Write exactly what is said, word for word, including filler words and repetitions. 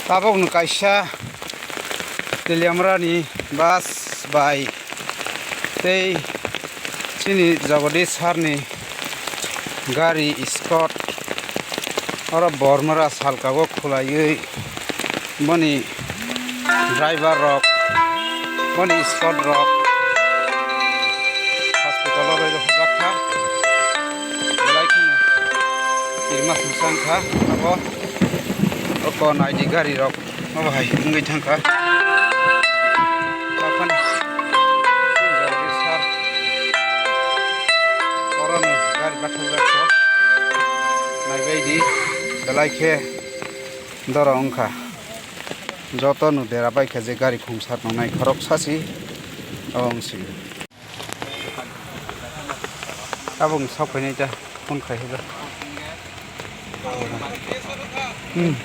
Tabukno kaisa Teliamrani bus bai tei chini Jagadish sir ni gari escort oro Bormara salka o khulaiwi boni driver rok, boni escort rok hospital o rw hojak kha. Belai kheno kirima songsa wng kha abo. O kon I D gari rok obo hai wngwi thang kha. Takhani sir oro no gari bathang jak kho. Naibai di, belai khe doro wng kha. Joto no dera bai kha je gari khumsa tongnai khoroksa se obo wng sio. Tabuk ni sok phainai ta phone khai hwba. Hmm.